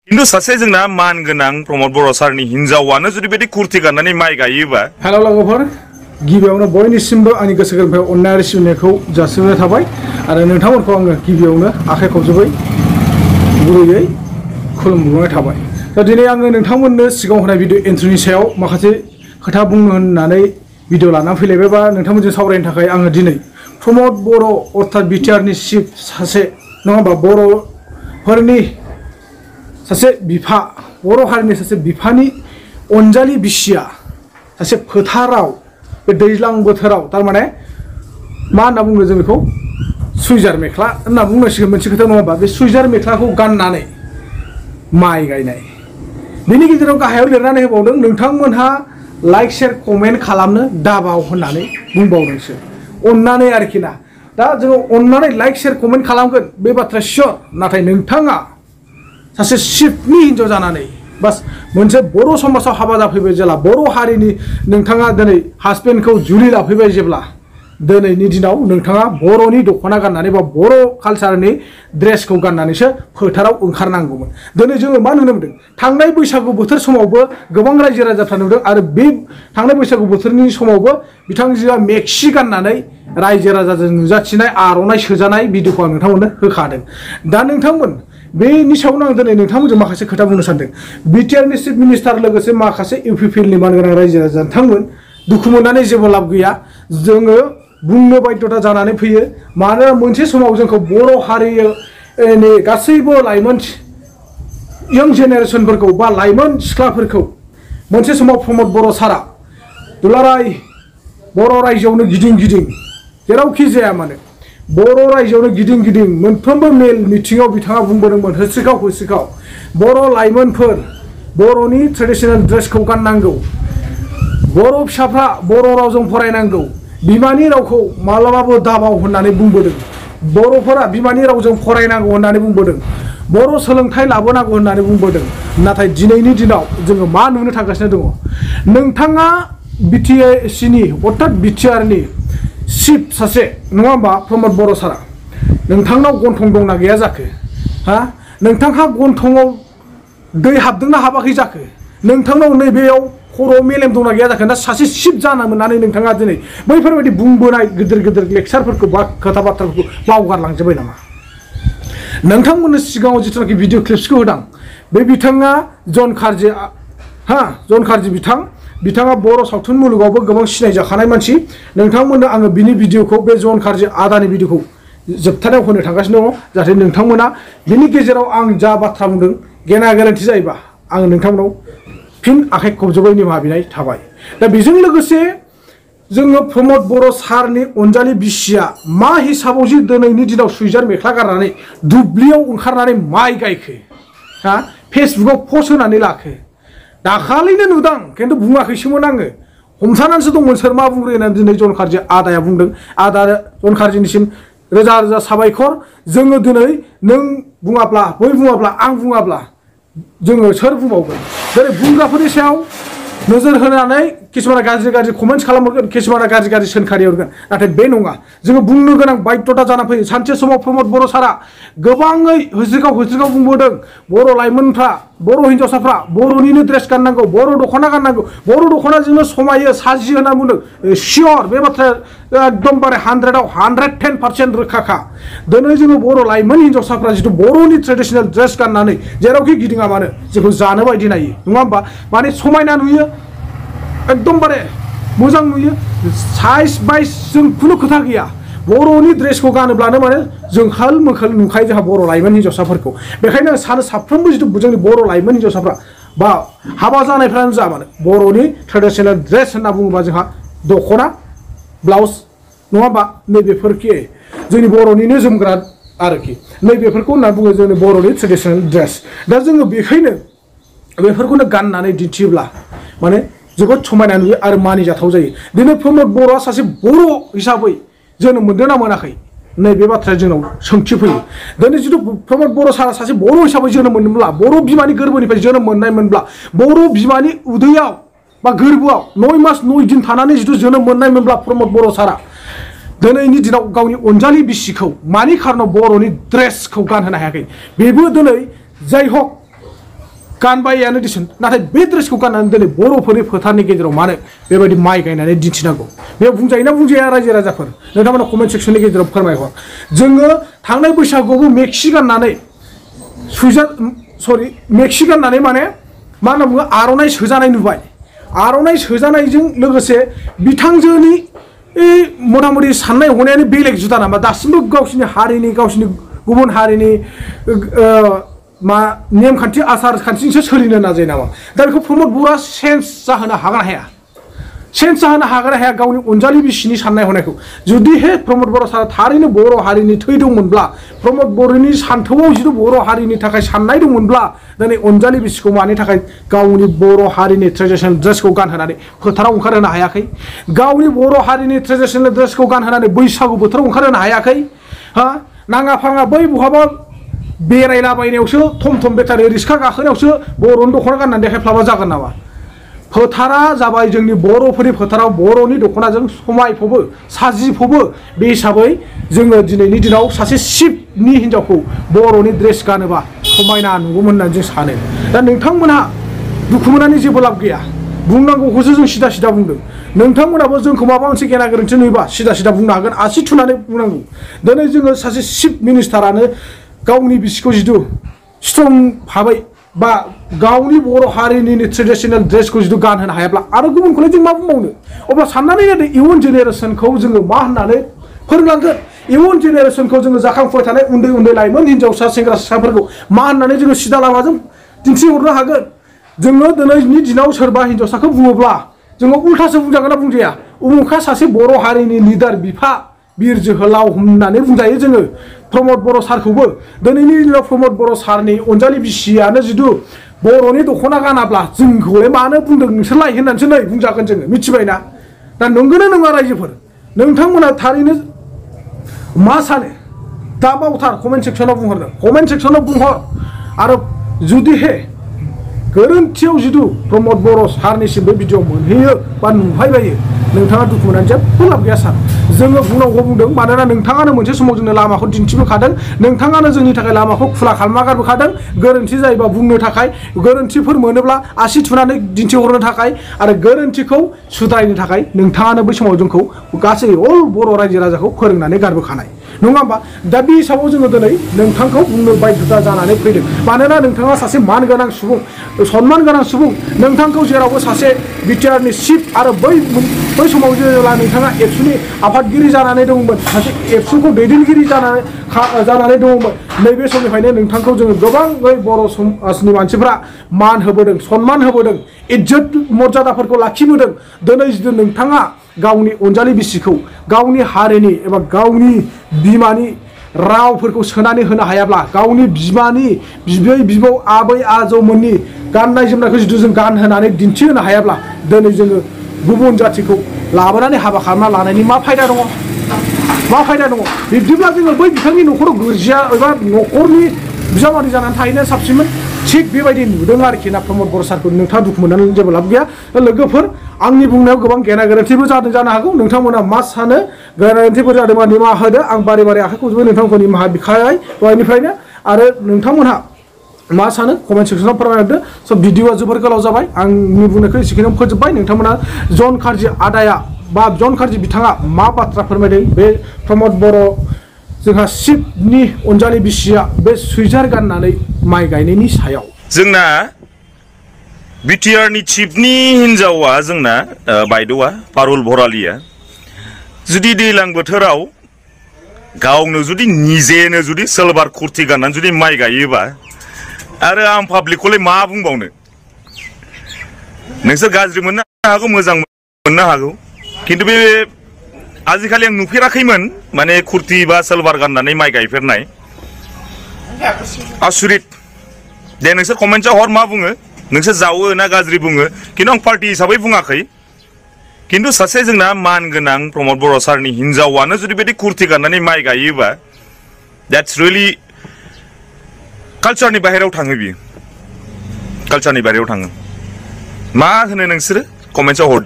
किन्तु सासे जोंना मान गोनां प्रमद बर' सारनि हिनजावानो जुदि बेबायदि कुर्ति गाननानै माइ गायोबा हेल' लोगोफोर गिबियावनो बयनिसिमबो आंनि गोसो गोरबोनिफ्राय अननाय आरो सिबिनायखौ जासिहरनाय थाबाय आरो नोंथांमोनखौ आङो गिबियावनो आखाइ खबजोबै गुरैयै खुलुमनाय थाबाय। दा दिनै आङो नोंथांमोननो सिगाङाव होनाय भिडिअ एन्ट्रिनि सायाव माखासे खोथा बुंनो होननानै भिडिअ लानानै फैलायबाय बा नोंथांमोनजों सावरायनो थाखाय आङो दिनै प्रमद बर' अर्थात बिटिआरनि चिफ सासे नङा होमबा बर'फोरनि सासे बिफा बर' हारिनि सासे बिफानि अनजालि बिसिया सासे फोथाराव बे दैज्लां बोथोराव थारमाने मा होनना बुङो जों बेखौ सुइजार मेख्ला होनना बुंनांसिगोन मोनसे खोथा नङा होमबा बे सुइजार मेख्लाखौ गाननानै माइ गायनाय बिनि गेजेराव गाहायाव लिरनानै होबावदों नोंथांमोनहा लाइक शेयार कमेन्ट खालामनो दाबाव होननानै बुंबावदोंसो अननानै आरोखि ना दा जोङो अननानै लाइक शेयार कमेन्ट खालामगोन बे बाथ्राया सियर नाथाय नोंथाङा सासे चिफनि हिनजाव जानानै बास मोनसे बर' समाजाव हाबा जाफैबाय जेला बर' हारिनि नोंथाङा दिनै हासबेन्डखौ जुलि लाफैबाय जेब्ला दिनैनि दिनाव नोंथाङा बर'नि दख'ना गाननानै बा बर' कालचारनि ड्रेसखौ गाननानैसो फोथाराव ओंखारनांगौमोन। दिनै जोङो मा नुनो मोनदों थांनाय बैसागु बोथोर समावबो गोबां रायजो राजाफ्रा नुदों आरो बे थांनाय बैसागु बोथोरनि समावबो बिथांजोआ मेक्सि गाननानै रायजो राजाजों नुजाथिनाय आर'नाइ सोजानाय भिडिअखौ आं नोंथांमोननो होखादों। दा नोंथांमोन बेनि सायावनो आं दिनै नोंथांमोनजों माखासे खोथा बुंनो सानदों। बिटिआरनि चिफ मिनिस्टार लोगोसे माखासे इउपिपिएलनि मानगोनां रायजो राजा नोंथांमोन दुखु मोननानै जेबो लाब गैया जोङो बुंनो बाध्यता जानानै फैयो मानोना मोनसे समाव जोंखौ बर' हारिनि गासैबो लाइमोन यं जेनेरेसनफोरखौ बा लाइमोन सिख्लाफोरखौ मोनसे समाव प्रमद बर' सारा दुलाराय बर' रायजोआवनो गिदिं गिदिं जेरावखि जाया मानो बर' रायजोआवनो गिदिं गिदिं मोनफ्रोमबो मेल मिटिङाव बिथाङा बुंबोदोंमोन होस्रिखाव होस्रिखाव बर' लाइमोनफोर बर'नि ट्रेडिशनेल ड्रेसखौ गाननांगौ बर' फिसाफ्रा बर' रावजों फरायनांगौ बिमानि रावखौ माब्लाबाबो दाबाव होननानै बुंबोदों बर'फोरा बिमानि रावजों फरायनांगौ होननानै बुंबोदों बर' सोलोंथाइ लाबोनांगौ होननानै बुंबोदों। नाथाय दिनैनि दिनाव जोङो मा नुनो थांगासिनो दङ नोंथाङा बिटिसिनि अर्थात बिटिआरनि चिफ सासे नङा होमबा प्रमद बर' सारा नोंथांनाव गन्थं दंना गैया जाखो हा नोंथांहा गन्थंआव दै हाबदोंना हाबाखै जाखो नोंथांनाव नैबेयाव खर' मेलेम दंना गैया जाखो ना सासे चिफ जाना मोननानै नोंथाङा दिनै बैफोरबायदि बुंबोनाय गिदिर गिदिर लेक्सारफोरखौ बा खोथा बाथ्राफोरखौ बावगारलांजोब्बाय नामा? नोंथांमोननो सिगाङाव जिथुनाखि भिडिअ क्लिप्सखौ होदां बे बिथाङा जन खारजि बिथाङा बर' सावथुन मुलुगावबो गोबां सिनायजाखानाय मानसि नोंथांमोननो आङो बिनि भिडिअखौ बे जन खारजि आदानि भिडिअखौ जोबथानायाव होनो थांगासिनो दङ जाहाथे नोंथांमोना बिनि गेजेराव आं जा बाथ्रा बुंदों गेना गोरोन्थि जायोबा आं नोंथांमोनाव फिन आखाइ खबजोबै निमाहा बिनाय थाबाय। दा बेजों लोगोसे जोङो प्रमद बर' सारनि अनजालि बिसिया मा हिसाबाव जि दिनैनि दिनाव सुइजार मेख्ला गाननानै दुब्लियाव ओंखारनानै माइ गायखो हा फेसबुकाव पस्ट होनानै लाखो दाखालिनो नुदां खिन्थु बुङाखैसोमोन आङो हमथानानैसो दंमोन सोर मा बुंग्रो होननानै दिनै जन खारजि आदाया बुंदों आदा जन खारजिनिसिम रोजा रोजा साबायखर जोङो दिनै नों बुङाब्ला बै बुङाब्ला आं बुङाब्ला जोङो सोर बुंबावगोन जेरै बुंग्राफोरनि सायाव नोजोर होनानै किसुमाना गाज्रि गाज्रि कमेन्ट्स खालामहरगोन किसुमाना गाज्रि गाज्रि सोंखारि हरगोन नाथाय बे नङा जोङो बुंनो गोनां बाध्यता जाना फैयो। सानसे समाव प्रमद बर' सारा गोबाङै होस्रिखाव बुंबोदों बर' लाइमोनफ्रा बर' हिन्जावसाफ्रा बर'निनो ड्रेस गाननांगौ बर' दख'ना गाननांगौ बर' दख'नाजोंनो समायो साजियो होनना बुंदों सियर बे बाथ्राया एकदमबारे 100आव 110% रोखाखा। दिनै जोङो बर' लाइमोन हिन्जावसाफ्रा जिथु बर'नि ट्रेडिशनेल ड्रेस गाननानै जेरावखि गिदिङा मानो जेखौ जानो बायदि नायो नङा होमबा माने समायना नुयो एकदमबारे मोजां नुयो साइज बाइज जों खुनु खोथा गैया बर'नि ड्रेसखौ गानोब्लानो माने जोंखाल मोखाल नुखायो जोंहा बर' लाइमोन हिन्जावसाफोरखौ बेखायनो आं सानो साफ्रोमबो जिथु जोंनि बर' लाइमोन हिन्जावसाफ्रा बा हाबा जानायफ्रानो जा मानो बर'नि ट्रेडिशनेल ड्रेस होनना बुङोबा जोंहा दख'ना ब्लाउस नङा होमबा नैबेफोरखि जोंनि बर'निनो जोमग्रा आरोखि नैबेफोरखौ होनना बुङो जोंनि बर'नि ट्रेडिशनेल ड्रेस। दा जोङो बेखायनो बेफोरखौनो गाननानै दिन्थियोब्ला माने जोबोद समायना नुयो आरो मानिजाथाव जायो। दिनै प्रमद बर'आ सासे बर' हिसाबै जोनोम मोनदों ना मोनाखै नैबे बाथ्राया जोंनाव सोंथि फैयो। दिनै जिथु प्रमद बर' सारा सासे बर' हिसाबै जोनोम मोनदोंब्ला बर' बिमानि गोरबोनिफ्राय जोनोम मोननायमोनब्ला बर' बिमानि उदैयाव बा गोरबोआव 9 मास 9 दिन थानानै जिथु जोनोम मोननायमोनब्ला प्रमद बर' सारा दिनैनि दिनाव गावनि अनजालि बिसिखौ मानि खारनाव बर'नि ड्रेसखौ गानहोनो हायाखै बेबो दिनै जाय हक गानबायानो दिसुन नाथाय बे ड्रेसखौ गाननानै दिनै बर'फोरनि फोथारनि गेजेराव मानो बेबायदि माइ गायनानै दिन्थिनांगौ बे बुंजायोना बुंजाया रायजो राजाफोर नोंथांमोना कमेन्ट सेक्सननि गेजेराव फोरमायहर जोङो थांनाय बैसागुआवबो मेक्सि गाननानै मेक्सि गाननानै माने मा होनना बुङो आर'नाइ सोजानाय नुबाय आर'नाइ सोजानायजों लोगोसे बिथांजोनि मथा मथि साननाय हनायानो बेलेग जुदा नामा दासिमबो गावसिनि हारिनि गावसिनि गुबुन हारिनि मा नेमखान्थि आसार खान्थिजोंसो सोलिनो नाजायो नामा दा बेखौ प्रमद बर'आ चेन्ज जाहोनो हागोन ना हाया चेन्ज जाहोनो हागोन ना हाया गावनि अनजालि बिसिनि साननाय हनायखौ जुदि प्रमद बर' सारा थारैनो बर' हारिनि थै दंमोनब्ला प्रमद बर'नि सान्थौआव जुदि बर' हारिनि थाखाय साननाय दंमोनब्ला दिनै अनजालि बिसिखौ मानि थाखाय गावनि बर' हारिनि ट्रेडिसनेल ड्रेसखौ गानहोनानै फोथाराव ओंखारहोनो हायाखै गावनि बर' हारिनि ट्रेडिसनेल ड्रेसखौ गानहोनानै बैसागु बोथोराव ओंखारहोनो हायाखै हा नाङा फाङा बै बहाबा बेरायलाबायनायावसो थम थम बेटारि रिक्सा गाखोनायावसो बर'नि दख'ना गाननानै देखायफ्लाबा जागोन नामा फोथारा जाबाय जोंनि बर'फोरनि फोथाराव बर'नि दख'नाजों समायफबो साजिफबो बे हिसाबै जोङो दिनैनि दिनाव सासे शिबनि हिन्जावखौ बर'नि ड्रेस गानोबा समायना नुगौमोन होननानै जों सानो दा नोंथांमोनहा दुखु मोननानै जेबो लाब गैया बुंनांगौखौसो जों सिदा सिदा बुंदों नोंथांमोनाबो जोंखौ माबा मोनसे गेना गोरोन्थि नुयोबा सिदा सिदा बुंनो हागोन आसि थुनानै बुंनांगौ दिनै जोङो सासे चिफ मिनिस्टारानो गावनि बिसिखौ जिथु स्ट्रं भाबै बा गावनि बर' हारिनि ट्रेडिसनेल ड्रेसखौ जुदि गानहोनो हायाब्ला आरो गुबुनखौलाय जों मा बुंबावनो अब्ला साननानै नायदो इयुन जेनेरेसनखौ जोङो मा होननानै फोरोंलांगोन इयुन जेनेरेसनखौ जोङो जाखांफुबाय थानाय उन्दै उन्दै लाइमोन हिन्जावसा सेंग्रा सिख्लाफोरखौ मा होननानै जोङो सिदा लामाजों दिन्थिहरनो हागोन जोङो दिनैनि दिनाव सोरबा हिन्जावसाखौ बुङोब्ला जोङो उल्थासो बुंजागोन ना बुंजाया उमुखा सासे बर' हारिनि लिडार बिफा बिर जोहोलाव होननानै बुंजायो जोङो प्रमद बर' सारखौबो दिनैनि दिनाव प्रमद बर' सारनि अनजालि बिसियानो जुदि बर'नि दख'ना गानाब्ला जोंखौलाय मानो बुंदों नोंसोरलाय होननानैसो नै बुंजागोन जोङो मिथिबायना दा नंगौना नङा रायजोफोर नोंथांमोना थारैनो मा सानो दा बावथार कमेन्ट सेक्सनाव बुंहरनो कमेन्ट सेक्सनाव बुंहर आरो जुदि गोरोन्थियाव जुदि प्रमद बर' सारनिसिम बे भिडिअ मोनहैयो बा नुहायबायो नोंथाङा दुखु मोननानै जेबो लाब गैया सार जोङो बुंनांगौ बुंदों मानोना नोंथाङानो मोनसे समाव जोंनो लामाखौ दिन्थिबोखादों नोंथाङानो जोंनि थाखाय लामाखौ खुला खालामना गारबोखादों गोरोन्थि जायोबा बुंनो थाखाय गोरोन्थिफोर मोनोब्ला आसि थुनानै दिन्थिहरनो थाखाय आरो गोरोन्थिखौ सुद्रायनो थाखाय नोंथाङानो बै समाव जोंखौ गासै अल बर' रायजो राजाखौ फोरोंनानै गारबोखानाय नङा होमबा दा बे हिसाबाव जोङो दिनै नोंथांखौ बुंनो बाध्यता जानानै फैदों मानोना नोंथाङा सासे मानगोनां सुबुं सनमान गोनां सुबुं नोंथांखौ जेरावबो सासे बिटिआरनि चिफ आरो बै समाव जेब्ला नोंथाङा एबसुनि आफादगिरि जानानै दंमोन सासे एबसुखौ दैदेनगिरि जानानै दंमोन नैबे समनिफ्रायनो नोंथांखौ जोङो गोबाङै बर' समाजनि मानसिफ्रा मान होबोदों सनमान होबोदों इज्जत मर्यादाफोरखौ लाखिबोदों दिनै जुदि नोंथाङा गावनि अनजालि बिसिखौ गावनि हारिनि एबा गावनि बिमानि रावफोरखौ सोनानै होनो हायाब्ला गावनि बिमानि बिबै बिबौ आबै आजौमोननि गाननाय जोमनायखौ जुदि जों गानहोनानै दिन्थिहोनो हायाब्ला दिनै जोङो गुबुन जाथिखौ लाबोनानै हाबा खालामना लानायनि मा फायदा दङ बिब्दिब्ला जोङो बै बिथांनि न'खराव गोरजिया एबा न'खरनि बिजामादै जानानै थाहैनाया साबसिनमोन थिग बेबायदि नुदों आरोखि ना प्रमद बर' सारखौ नोंथाङा दुखु मोननानै जेबो लाब गैया लोगोफोर आंनि बुंनायाव गोबां गेना गोरोन्थिबो जादों जानो हागौ नोंथांमोना मा सानो गोरोन्थिफोर जादोंबा निमाहा होदो आं बारे बारे आखाइ खबजोबो नोंथांमोनखौ निमाहा बिखाय दहायनिफ्रायनो आरो नोंथांमोनहा मा सानो कमेन्ट सेक्सनाव फोरमायहरदो स' भिडिअआ जोबोर गोलाव जाबाय आंनि बुंनायखौ एसेखिनियाव फोजोबबाय नोंथांमोना जन कार्जि आदाया बा जन कार्जि बिथाङा मा बाथ्रा फोरमायदों बे प्रमद बर' जोंहा चिफनि अनजालि बिसिया बे सुइजार गाननानै माइ गायनायनि सायाव जोंना बिटिआरनि चिफनि हिन्जावा जोंना बायद'आ पारुल भरालिया जुदि दैज्लां बोथोराव गावनो जुदि निजेनो जुदि सलवार कुर्ति गाननानै जुदि माइ गायोबा आरो आं पाब्लिकखौलाय मा बुंबावनो नोंसोर गाज्रि मोननो हागौ मोजां मोननो हागौ खिन्थु बे आजिखालि आं नुफेराखैमोन माने कुर्ति बा सलवार गाननानै माइ गायफेरनाय आसुरित दे नोंसोर कमेन्टआव हर मा बुङो नोंसोर जावो ना गाज्रि बुङो खिन्थु आं पार्टि हिसाबै बुङाखै खिन्थु सासे जोंना मान गोनां प्रमद बर' सारनि हिन्जावानो जुदि बिदि कुर्ति गाननानै माइ गायोबा द्याट्स रियेलि कालचारनि बाहेरायाव थाङो बियो कालचारनि बाहेरायाव थाङो मा होनो नोंसोरो कमेन्टआव हर